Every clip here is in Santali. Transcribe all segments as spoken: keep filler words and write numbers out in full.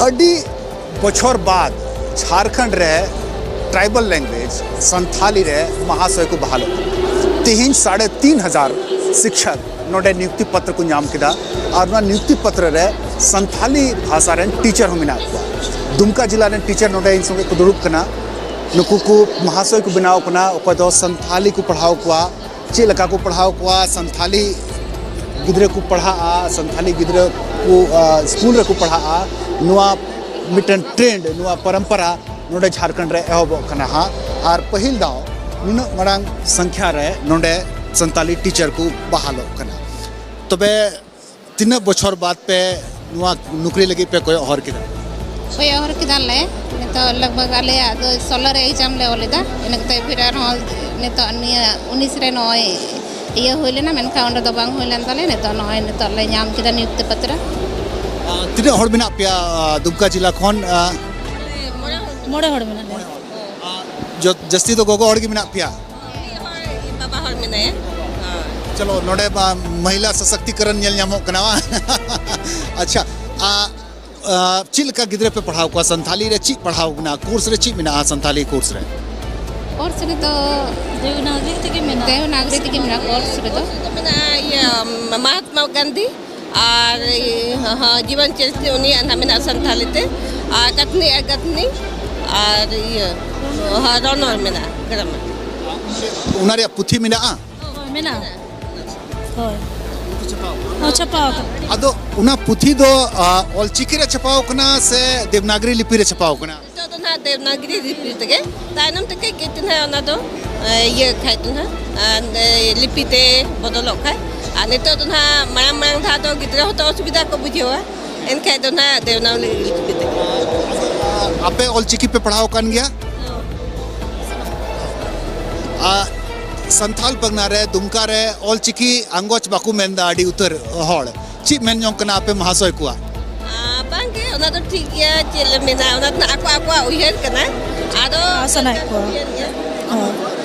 ᱟᱹᱰᱤ ᱵᱚᱪᱷᱚᱨ ᱵᱟᱫ ᱡᱷᱟᱲᱠᱷᱚᱸᱰ ᱨᱮ ᱴᱨᱟᱭᱵᱟᱞ ᱞᱮᱝᱜᱩᱭᱮᱡᱽ ᱥᱟᱱᱛᱷᱟᱞᱤ ᱨᱮ ᱢᱟᱦᱟᱥᱚᱭ ᱠᱚ ᱵᱟᱦᱟᱞᱚᱜ ᱠᱟᱱᱟ᱾ ᱛᱮᱦᱮᱧ ᱥᱟᱲᱮ ᱛᱤᱱ ᱦᱟᱡᱟᱨ ᱥᱤᱠᱷᱚᱠ ᱱᱚᱰᱮ ᱱᱤᱭᱩᱠᱛᱤ ᱯᱚᱛᱨᱚ ᱠᱚ ᱧᱟᱢ ᱠᱮᱫᱟ᱾ ᱟᱨ ᱱᱚᱣᱟ ᱱᱤᱭᱩᱠᱛᱤ ᱯᱚᱛᱨᱚ ᱨᱮ ᱥᱟᱱᱛᱷᱟᱞᱤ ᱵᱷᱟᱥᱟ ᱨᱮᱱ ᱴᱤᱪᱟᱨ ᱦᱚᱸ ᱢᱮᱱᱟᱜ ᱠᱚᱣᱟ᱾ ᱫᱩᱢᱠᱟ ᱡᱮᱞᱟ ᱨᱮᱱ ᱴᱤᱪᱟᱨ ᱱᱚᱰᱮ ᱤᱧ ᱥᱚᱸᱜᱮ ᱠᱚ ᱫᱩᱲᱩᱵ ᱠᱟᱱᱟ᱾ ᱱᱩᱠᱩ ᱠᱚ ᱢᱟᱦᱟᱥᱚᱭ ᱠᱚ ᱵᱮᱱᱟᱣ ᱠᱟᱱᱟ, ᱚᱠᱚᱭ ᱫᱚ ᱥᱟᱱᱛᱷᱟᱞᱤ ᱠᱚ ᱯᱟᱲᱦᱟᱣ ᱠᱚᱣᱟ, ᱪᱮᱫ ᱞᱮᱠᱟ ᱠᱚ ᱯᱟᱲᱦᱟᱣ ᱠᱚᱣᱟ, ᱥᱟᱱᱛᱷᱟᱞᱤ ᱜᱤᱫᱽᱨᱟᱹ ᱠᱚ ᱯᱟᱲᱦᱟᱜᱼᱟ, ᱥᱟᱱᱛᱷᱟᱞᱤ ᱜᱤᱫᱽᱨᱟᱹ ᱠᱚ, ᱟ, ᱥᱠᱩᱞ ᱨᱮᱠᱚ ᱯᱟᱲᱦᱟᱜᱼᱟ, ᱱᱚᱣᱟ ᱢᱤᱫᱴᱮᱱ ᱴᱨᱮᱱᱰ, ᱱᱚᱣᱟ ᱯᱚᱨᱚᱢᱯᱚᱨᱟ ᱱᱚᱰᱮ ᱡᱷᱟᱲᱠᱷᱚᱸᱰ ᱨᱮ ᱮᱦᱚᱵᱚᱜ ᱠᱟᱱᱟ ᱦᱟᱸᱜ᱾ ᱟᱨ ᱯᱟᱹᱦᱤᱞ ᱫᱷᱟᱣ ᱱᱩᱱᱟᱹᱜ ᱢᱟᱨᱟᱝ ᱥᱚᱝᱠᱷᱭᱟ ᱨᱮ ᱱᱚᱰᱮ ᱥᱟᱱᱛᱟᱞᱤ ᱴᱤᱪᱟᱨ ᱠᱚ ᱵᱟᱦᱟᱞᱚᱜ ᱠᱟᱱᱟ᱾ ᱛᱚᱵᱮ ᱛᱤᱱᱟᱹᱜ ᱵᱚᱪᱷᱚᱨ ᱵᱟᱫ ᱯᱮ ᱱᱚᱣᱟ ᱱᱩᱠᱨᱤ ᱞᱟᱹᱜᱤᱫ ᱯᱮ ᱠᱚᱭᱚᱜ ᱦᱚᱨ ᱠᱮᱫᱟ? ᱠᱚᱭᱚᱜ ᱦᱚᱨ ᱠᱮᱫᱟᱞᱮ᱾ ᱱᱤᱛᱚᱜ ᱞᱟᱜᱽ ᱵᱷᱟᱜᱽ ᱟᱞᱮᱭᱟᱜ ᱫᱚ ᱥᱳᱞᱳ ᱨᱮ ᱮᱠᱡᱟᱢ ᱞᱮ ᱚᱞ ᱮᱫᱟ᱾ ᱤᱱᱟᱹ ᱠᱟᱛᱮ ᱯᱷᱤᱨ ᱟᱨᱦᱚᱸ ᱱᱤᱛᱚᱜ ᱱᱤᱭᱟᱹ ᱩᱱᱤᱥ ᱨᱮ ᱱᱚᱜᱼᱚᱭ ᱤᱭᱟᱹ ᱦᱩᱭ ᱞᱮᱱᱟ, ᱢᱮᱱᱠᱷᱟᱱ ᱚᱸᱰᱮ ᱫᱚ ᱵᱟᱝ ᱦᱩᱭ ᱞᱮᱱ ᱛᱟᱞᱮᱭᱟ᱾ ᱱᱤᱛᱚᱜ ᱱᱚᱜᱼᱚᱭ ᱱᱤᱛᱚᱜ ᱞᱮ ᱧᱟᱢ ᱠᱮᱫᱟ ᱱᱤᱭᱩᱠᱛᱤ ᱯᱚᱛᱨᱚ᱾ ᱟᱨ ᱛᱤᱱᱟᱹᱜ ᱦᱚᱲ ᱢᱮᱱᱟᱜ ᱯᱮᱭᱟ, ᱟᱨ, ᱫᱩᱢᱠᱟ ᱡᱮᱞᱟ ᱠᱷᱚᱱ, ᱟᱨ, ᱢᱚᱬᱮ ᱦᱚᱲ ᱢᱮᱱᱟᱜ ᱞᱮᱭᱟ᱾ ᱟᱨ ᱡᱚ-, ᱡᱟᱹᱥᱛᱤ ᱫᱚ ᱜᱚᱜᱚ ᱦᱚᱲ ᱜᱮ ᱢᱮᱱᱟᱜ ᱯᱮᱭᱟ? ᱵᱟᱵᱟ ᱦᱚᱲ ᱢᱮᱱᱟᱭᱟ᱾ ᱦᱮᱸ᱾ ᱪᱚᱞᱚ, ᱱᱚᱰᱮ ᱢᱟ ᱢᱚᱦᱤᱞᱟ ᱥᱚᱥᱚᱠᱛᱤᱠᱚᱨᱚᱱ ᱧᱮᱞ ᱧᱟᱢᱚᱜ ᱠᱟᱱᱟ, ᱵᱟᱝ? ᱟᱪᱪᱷᱟ, ᱟ, ᱟ, ᱪᱮᱫ ᱞᱮᱠᱟ ᱜᱤᱫᱽᱨᱟᱹ ᱯᱮ ᱯᱟᱲᱦᱟᱣ ᱠᱚᱣᱟ? ᱥᱟᱱᱛᱷᱟᱞᱤ ᱨᱮ ᱪᱮᱫ ᱯᱟᱲᱦᱟᱣ ᱢᱮᱱᱟᱜᱼᱟ? ᱠᱳᱨᱥ ᱨᱮ ᱪᱮᱫ ᱢᱮᱱᱟᱜᱼᱟ ᱥᱟᱱᱛᱷᱟᱞᱤ ᱠᱳᱨᱥ ᱨᱮ? ᱠᱳᱨᱥ ᱨᱮᱫᱚ ᱫᱮᱵᱽᱱᱟᱜᱽᱨᱤ ᱛᱮᱜᱮ ᱢᱮᱱᱟᱜᱼᱟ᱾ ᱫᱮᱵᱽᱱᱟᱜᱽᱨᱤ ᱛᱮᱜᱮ ᱢᱮᱱᱟᱜᱼᱟ ᱠᱳᱨᱥ ᱨᱮᱫᱚ᱾ ᱢᱮᱱᱟᱜᱼᱟ ᱤᱭᱟᱹ ᱢᱟᱦᱟᱛᱢᱟ ᱜᱟᱱᱫᱷᱤ ᱟᱨ ᱤᱭᱟᱹ, ᱦᱚᱸ, ᱡᱤᱵᱚᱱ ᱪᱚᱨᱤᱛᱨᱚ ᱩᱱᱤᱭᱟᱜ ᱱᱟᱜ ᱢᱮᱱᱟᱜᱼᱟ ᱥᱟᱱᱛᱷᱟᱞᱤ ᱛᱮ, ᱟᱨ ᱠᱟᱹᱛᱷᱱᱤ ᱟᱨ ᱜᱟᱹᱛᱷᱱᱤ ᱟᱨ ᱤᱭᱟᱹ, ᱦᱚᱸ, ᱨᱚᱱᱚᱲ ᱢᱮᱱᱟᱜᱼᱟ, ᱜᱨᱟᱢᱟᱨ᱾ ᱚᱱᱟ ᱨᱮᱭᱟᱜ ᱯᱩᱛᱷᱤ ᱢᱮᱱᱟᱜᱼᱟ? ᱦᱳᱭ, ᱢᱮᱱᱟᱜᱼᱟ᱾ ᱦᱳᱭ᱾ ᱦᱚᱸ, ᱪᱷᱟᱯᱟᱣ ᱟᱠᱟᱱᱟ᱾ ᱟᱫᱚ ᱚᱱᱟ ᱯᱩᱛᱷᱤ ᱫᱚ, ᱟ, ᱚᱞᱪᱤᱠᱤ ᱨᱮ ᱪᱷᱟᱯᱟᱣ ᱠᱟᱱᱟ ᱥᱮ ᱫᱮᱵᱽᱱᱟᱜᱽᱨᱤ ᱞᱤᱯᱤ ᱨᱮ ᱪᱷᱟᱯᱟᱣ ᱠᱟᱱᱟ? ᱱᱤᱛᱚᱜ ᱫᱚ ᱱᱟᱦᱟᱜ ᱫᱮᱵᱽᱱᱟᱜᱽᱨᱤ ᱞᱤᱯᱤ ᱛᱮᱜᱮ, ᱛᱟᱭᱱᱚᱢ ᱛᱮ ᱠᱟᱹᱡ ᱠᱟᱹᱡ ᱛᱮ ᱱᱟᱦᱟᱜ ᱚᱱᱟ ᱫᱚ, ᱮ, ᱤᱭᱟᱹ ᱠᱷᱟᱡ ᱫᱚ ᱱᱟᱦᱟᱜ, ᱟᱨ, ᱮ, ᱞᱤᱯᱤ ᱛᱮ ᱵᱚᱫᱚᱞᱚᱜ ᱠᱷᱟᱡ᱾ ᱟᱨ ᱱᱤᱛᱚᱜ ᱫᱚ ᱱᱟᱦᱟᱜ ᱢᱟᱲᱟᱝ ᱢᱟᱲᱟᱝ ᱫᱷᱟᱣ ᱫᱚ ᱜᱤᱫᱽᱨᱟᱹ ᱦᱚᱸᱛᱚ ᱚᱥᱩᱵᱤᱫᱷᱟ ᱠᱚ ᱵᱩᱡᱷᱟᱹᱣᱟ, ᱮᱱᱠᱷᱟᱡ ᱫᱚ ᱱᱟᱦᱟᱜ ᱫᱮᱵᱽᱱᱟᱜᱽᱨᱤ ᱞᱤᱯᱤ ᱛᱮᱜᱮ᱾ ᱟᱯᱮ ᱚᱞᱪᱤᱠᱤ ᱯᱮ ᱯᱟᱲᱦᱟᱣ ᱟᱠᱟᱱ ᱜᱮᱭᱟ? ᱟᱨ ᱥᱟᱱᱛᱷᱟᱞ ᱯᱟᱨᱜᱟᱱᱟ ᱨᱮ, ᱫᱩᱢᱠᱟ ᱨᱮ ᱚᱞᱪᱤᱠᱤ ᱟᱸᱜᱚᱪ ᱵᱟᱠᱚ ᱢᱮᱱᱫᱟ ᱟᱹᱰᱤ ᱩᱛᱟᱹᱨ ᱦᱚᱲ᱾ ᱪᱮᱫ ᱢᱮᱱ ᱡᱚᱝ ᱠᱟᱱᱟ ᱟᱯᱮ ᱢᱟᱦᱟᱥᱚᱭ ᱠᱚᱣᱟᱜ? ᱟᱨ ᱵᱟᱝᱜᱮ, ᱚᱱᱟ ᱫᱚ ᱴᱷᱤᱠ ᱜᱮᱭᱟ, ᱪᱮᱫ ᱞᱮ ᱢᱮᱱᱟ, ᱚᱱᱟ ᱫᱚ ᱟᱠᱚ ᱟᱠᱚᱣᱟᱜ ᱩᱭᱦᱟᱹᱨ ᱠᱟᱱᱟ᱾ ᱟᱫᱚ ᱥᱟᱱᱟᱭᱮᱫ ᱠᱚᱣᱟ᱾ ᱩᱭᱦᱟᱹᱨ ᱜᱮᱭᱟ᱾ ᱦᱳᱭ᱾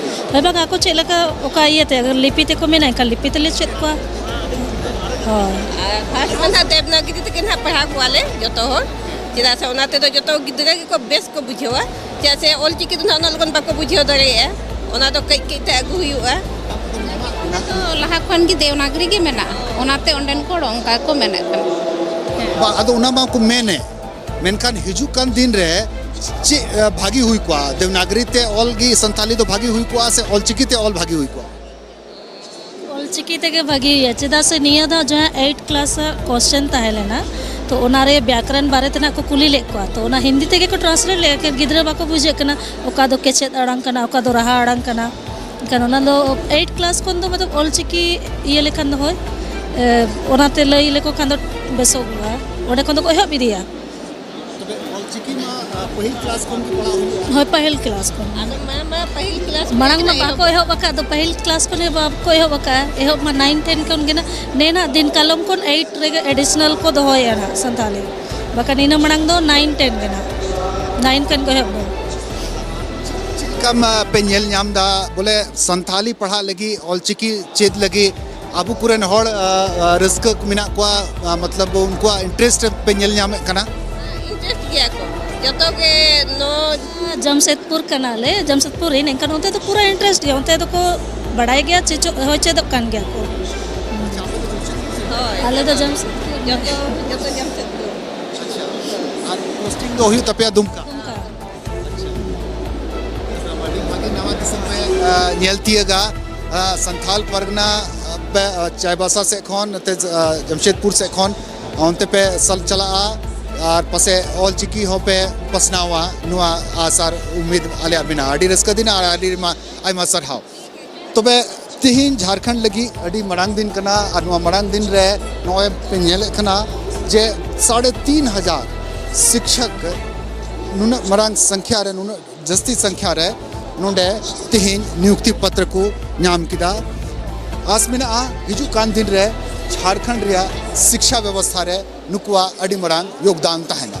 ᱦᱳᱭ, ᱵᱟᱝ, ᱟᱠᱚ ᱪᱮᱫ ᱞᱮᱠᱟ, ᱚᱠᱟ ᱤᱭᱟᱹᱛᱮ, ᱟᱜᱟᱨ ᱞᱤᱯᱤ ᱛᱮᱠᱚ ᱢᱮᱱᱟ, ᱮᱱᱠᱷᱟᱱ ᱞᱤᱯᱤ ᱛᱮᱞᱮ ᱪᱮᱫ ᱠᱚᱣᱟ᱾ ᱦᱳᱭ᱾ ᱟᱨ ᱯᱷᱟᱥᱴ ᱢᱟ ᱱᱟᱦᱟᱜ ᱫᱮᱵᱽᱱᱟᱜᱽᱨᱤ ᱛᱮᱜᱮ ᱱᱟᱦᱟᱜ ᱯᱟᱲᱦᱟᱣ ᱠᱚᱣᱟᱞᱮ ᱡᱚᱛᱚ ᱦᱚᱲ᱾ ᱪᱮᱫᱟᱜ ᱥᱮ ᱚᱱᱟ ᱛᱮᱫᱚ ᱡᱚᱛᱚ ᱜᱤᱫᱽᱨᱟᱹ ᱜᱮᱠᱚ ᱵᱮᱥ ᱠᱚ ᱵᱩᱡᱷᱟᱹᱣᱟ᱾ ᱪᱮᱫᱟᱜ ᱥᱮ ᱚᱞ ᱪᱤᱠᱤ ᱫᱚ ᱱᱟᱦᱟᱜ ᱩᱱᱟᱹᱜ ᱞᱚᱜᱚᱱ ᱵᱟᱠᱚ ᱵᱩᱡᱷᱟᱹᱣ ᱫᱟᱲᱮᱭᱟᱜᱼᱟ᱾ ᱚᱱᱟ ᱫᱚ ᱠᱟᱹᱡ ᱠᱟᱹᱡ ᱛᱮ ᱟᱹᱜᱩ ᱦᱩᱭᱩᱜᱼᱟ᱾ ᱚᱱᱟ ᱫᱚ ᱞᱟᱦᱟ ᱠᱷᱚᱱ ᱜᱮ ᱫᱮᱣᱱᱟᱜᱽᱨᱤ ᱜᱮ ᱢᱮᱱᱟᱜᱼᱟ, ᱚᱱᱟᱛᱮ ᱚᱸᱰᱮᱱ ᱠᱚ ᱚᱱᱠᱟ ᱠᱚ ᱢᱮᱱᱮᱫ ᱠᱟᱱᱟ᱾ ᱵᱟᱝ, ᱟᱫᱚ ᱚᱱᱟ ᱢᱟᱠᱚ ᱢᱮᱱᱮᱫ, ᱢᱮᱱᱠᱷᱟᱱ ᱦᱤᱡᱩᱜ ᱠᱟᱱ ᱫᱤᱱ ᱨᱮ ᱪᱮᱫ, ᱟ, ᱵᱷᱟᱹᱜᱤ ᱦᱩᱭ ᱠᱚᱜᱼᱟ? ᱫᱮᱣᱱᱟᱜᱽᱨᱤ ᱛᱮ ᱚᱞ ᱜᱮ ᱥᱟᱱᱛᱟᱞᱤ ᱫᱚ ᱵᱷᱟᱹᱜᱤ ᱦᱩᱭ ᱠᱚᱜᱼᱟ ᱥᱮ ᱚᱞ ᱪᱤᱠᱤ ᱛᱮ ᱚᱞ ᱵᱷᱟᱹᱜᱤ ᱦᱩᱭ ᱠᱚᱜᱼᱟ? ᱚᱞ ᱪᱤᱠᱤ ᱛᱮᱜᱮ ᱵᱷᱟᱹᱜᱤ ᱦᱩᱭᱩᱜᱼᱟ, ᱪᱮᱫᱟᱜ ᱥᱮ ᱱᱤᱭᱟᱹ ᱫᱷᱟᱣ ᱡᱟᱦᱟᱸ ᱮᱭᱤᱴ ᱠᱞᱟᱥ ᱟᱜ ᱠᱚᱥᱪᱮᱱ ᱛᱟᱦᱮᱸ ᱞᱮᱱᱟ, ᱛᱚ ᱚᱱᱟᱨᱮ ᱵᱮᱠᱨᱚᱱ ᱵᱟᱨᱮ ᱛᱮᱱᱟᱜ ᱠᱚ ᱠᱩᱞᱤ ᱞᱮᱫ ᱠᱚᱣᱟ, ᱛᱚ ᱚᱱᱟ ᱦᱤᱱᱫᱤ ᱛᱮᱜᱮ ᱠᱚ ᱴᱨᱟᱱᱥᱞᱮᱴ ᱞᱮᱫᱼᱟ, ᱜᱤᱫᱽᱨᱟᱹ ᱵᱟᱠᱚ ᱵᱩᱡᱷᱟᱹᱜ ᱠᱟᱱᱟ ᱚᱠᱟ ᱫᱚ ᱠᱮᱪᱮᱫ ᱟᱲᱟᱝ ᱠᱟᱱᱟ, ᱚᱠᱟ ᱫᱚ ᱨᱟᱦᱟ ᱟᱲᱟᱝ ᱠᱟᱱᱟ᱾ ᱮᱱᱠᱷᱟᱱ ᱚᱱᱟ ᱫᱚ ᱮᱭᱤᱴ ᱠᱞᱟᱥ ᱠᱷᱚᱱ ᱫᱚ ᱢᱚᱛᱞᱚᱵ ᱚᱞ ᱪᱤᱠᱤ ᱤᱭᱟᱹ ᱞᱮᱠᱷᱟᱱ ᱫᱚ ᱦᱳᱭ, ᱮ, ᱚᱱᱟᱛᱮ ᱞᱟᱹᱭ ᱞᱮᱠᱚ ᱠᱷᱟᱱ ᱫᱚ ᱵᱮᱥᱚᱜᱚᱜᱼᱟ, ᱚᱸᱰᱮ ᱠᱷᱚᱱ ᱫᱚᱠᱚ ᱮᱦᱚᱵ ᱤᱫᱤᱭᱟ᱾ ᱛᱚᱵᱮ ᱚᱞᱪᱤᱠᱤ ᱢᱟ, ᱟ, ᱯᱟᱹᱦᱤᱞ ᱠᱞᱟᱥ ᱠᱷᱚᱱ ᱜᱮ ᱯᱟᱲᱦᱟᱣ ᱦᱩᱭᱩᱜᱼᱟ᱾ ᱦᱳᱭ, ᱯᱟᱹᱦᱤᱞ ᱠᱞᱟᱥ ᱠᱷᱚᱱ᱾ ᱟᱫᱚ ᱢᱟ, ᱢᱟ ᱯᱟᱹᱦᱤᱞ ᱠᱞᱟᱥ ᱢᱟᱲᱟᱝ ᱢᱟ ᱠᱷᱚᱱ ᱵᱟᱠᱚ ᱮᱦᱚᱵ ᱟᱠᱟᱫ, ᱫᱚ ᱯᱟᱹᱦᱤᱞ ᱠᱞᱟᱥ ᱠᱷᱚᱱ ᱜᱮ ᱵᱟᱠᱚ ᱮᱦᱚᱵ ᱟᱠᱟᱫᱼᱟ᱾ ᱮᱦᱚᱵ ᱢᱟ ᱱᱟᱭᱤᱱ ᱴᱮᱱ ᱠᱷᱚᱱ ᱜᱮ ᱱᱟᱜ, ᱱᱮᱱᱟᱜ ᱫᱤᱱ ᱠᱟᱞᱚᱢ ᱠᱷᱚᱱ ᱮᱭᱤᱴ ᱨᱮᱜᱮ ᱮᱰᱤᱥᱚᱱᱟᱞ ᱠᱚ ᱫᱚᱦᱚᱭᱟ ᱱᱟᱜ ᱥᱟᱱᱛᱟᱞᱤ, ᱵᱟᱠᱷᱟᱱ ᱤᱱᱟᱹ ᱢᱟᱲᱟᱝ ᱫᱚ ᱱᱟᱭᱤᱱ ᱴᱮᱱ ᱜᱮ ᱱᱟᱜ, ᱱᱟᱭᱤᱱ ᱠᱷᱚᱱ ᱠᱚ ᱮᱦᱚᱵ ᱫᱚ᱾ ᱪᱮᱫ ᱞᱮᱠᱟᱢ, ᱟ, ᱯᱮ ᱧᱮᱞ ᱧᱟᱢ ᱮᱫᱟ, ᱵᱚᱞᱮ ᱥᱟᱱᱛᱟᱞᱤ ᱯᱟᱲᱦᱟᱜ ᱞᱟᱹᱜᱤᱫ, ᱚᱞᱪᱤᱠᱤ ᱪᱮᱫ ᱞᱟᱹᱜᱤᱫ ᱟᱵᱚ ᱠᱚᱨᱮᱱ ᱦᱚᱲ, ᱟ, ᱟ, ᱨᱟᱹᱥᱠᱟᱹ ᱠᱚ ᱢᱮᱱᱟᱜ ᱠᱚᱣᱟ, ᱟ, ᱢᱚᱛᱞᱚᱵ ᱩᱱᱠᱩᱣᱟᱜ ᱤᱱᱴᱟᱨᱮᱥᱴ ᱯᱮ ᱧᱮᱞ ᱧᱟᱢᱮᱫ ᱠᱟᱱᱟ? ᱤᱱᱴᱟᱨᱮᱥᱴ ᱜᱮᱭᱟ ᱠᱚ ᱡᱚᱛᱚ ᱜᱮ᱾ ᱱᱚ ᱡᱟᱢᱥᱮᱫᱽᱯᱩᱨ ᱠᱟᱱᱟᱞᱮ, ᱡᱟᱢᱥᱮᱫᱽᱯᱩᱨ ᱨᱮᱱ, ᱮᱱᱠᱷᱟᱱ ᱚᱱᱛᱮ ᱫᱚ ᱯᱩᱨᱟᱹ ᱤᱱᱴᱟᱨᱮᱥᱴ ᱜᱮᱭᱟ, ᱚᱱᱛᱮ ᱫᱚᱠᱚ ᱵᱟᱲᱟᱭ ᱜᱮᱭᱟ, ᱪᱮᱫ ᱦᱚᱸ ᱪᱮᱫᱚᱜ ᱠᱟᱱ ᱜᱮᱭᱟ ᱠᱚ᱾ ᱦᱳᱭ, ᱟᱞᱮ ᱫᱚ ᱡᱟᱢᱥᱮᱫᱽᱯᱩᱨ᱾ ᱡᱚᱛᱚ, ᱡᱚᱛᱚ ᱡᱟᱢᱥᱮᱫᱽᱯᱩᱨ᱾ ᱟᱨ ᱯᱳᱥᱴᱤᱝ ᱫᱚ ᱦᱩᱭᱩᱜ ᱛᱟᱯᱮᱭᱟ ᱫᱩᱢᱠᱟ? ᱫᱩᱢᱠᱟ᱾ ᱟᱹᱰᱤ ᱵᱷᱟᱹᱜᱤ ᱱᱟᱣᱟ ᱫᱤᱥᱚᱢ ᱯᱮ, ᱟ, ᱧᱮᱞ ᱛᱤᱭᱟᱹᱜᱟ, ᱟ, ᱥᱟᱱᱛᱷᱟᱞ ᱯᱟᱨᱜᱟᱱᱟ, ᱟ, ᱯᱮ, ᱟ, ᱪᱟᱭᱵᱟᱥᱟ ᱥᱮᱫ ᱠᱷᱚᱱ, ᱱᱚᱛᱮ, ᱟ, ᱡᱟᱢᱥᱮᱫᱽᱯᱩᱨ ᱥᱮᱫ ᱠᱷᱚᱱ ᱚᱱᱛᱮ ᱯᱮ ᱥᱟᱞ ᱪᱟᱞᱟᱜᱼᱟ ᱟᱨ ᱯᱟᱥᱮ ᱚᱞ ᱪᱤᱠᱤ ᱦᱚᱸᱯᱮ ᱯᱟᱥᱱᱟᱣᱟ, ᱱᱚᱣᱟ ᱟᱥ ᱟᱨ ᱩᱢᱤᱫ ᱟᱞᱮᱭᱟᱜ ᱢᱮᱱᱟᱜᱼᱟ᱾ ᱟᱹᱰᱤ ᱨᱟᱹᱥᱠᱟᱹ ᱫᱤᱱ ᱟᱨ ᱟᱹᱰᱤ ᱟᱭᱢᱟ, ᱟᱭᱢᱟ ᱥᱟᱨᱦᱟᱣ᱾ ᱛᱚᱵᱮ ᱛᱤᱦᱤᱧ ᱡᱷᱟᱲᱠᱷᱚᱸᱰ ᱞᱟᱹᱜᱤᱫ ᱟᱹᱰᱤ ᱢᱟᱲᱟᱝ ᱫᱤᱱ ᱠᱟᱱᱟ ᱟᱨ ᱱᱚᱣᱟ ᱢᱟᱲᱟᱝ ᱫᱤᱱ ᱨᱮ ᱱᱚᱜᱼᱚᱭ ᱯᱮ ᱧᱮᱞᱮᱫ ᱠᱟᱱᱟ ᱡᱮ ᱥᱟᱲᱮ ᱛᱤᱱ ᱦᱟᱡᱟᱨ ᱥᱤᱠᱷᱚᱠ ᱱᱩᱱᱟᱹᱜ ᱢᱟᱨᱟᱝ ᱥᱚᱝᱠᱷᱭᱟ ᱨᱮ, ᱱᱩᱱᱟᱹᱜ ᱡᱟᱹᱥᱛᱤ ᱥᱚᱝᱠᱷᱭᱟ ᱨᱮ ᱱᱚᱰᱮ ᱛᱤᱦᱤᱧ ᱱᱤᱭᱩᱠᱛᱤ ᱯᱚᱛᱨᱚ ᱠᱚ ᱧᱟᱢ ᱠᱮᱫᱟ᱾ ᱟᱥ ᱢᱮᱱᱟᱜᱼᱟ ᱦᱤᱡᱩᱜ ᱠᱟᱱ ᱫᱤᱱ ᱨᱮ ᱡᱷᱟᱲᱠᱷᱚᱸᱰ ᱨᱮᱭᱟᱜ ᱥᱤᱠᱷᱟ ᱵᱮᱵᱚᱥᱛᱷᱟ ᱨᱮ ᱱᱩᱠᱩᱣᱟᱜ ᱟᱹᱰᱤ ᱢᱟᱨᱟᱝ ᱭᱳᱜᱽᱫᱟᱱ ᱛᱟᱦᱮᱱᱟ᱾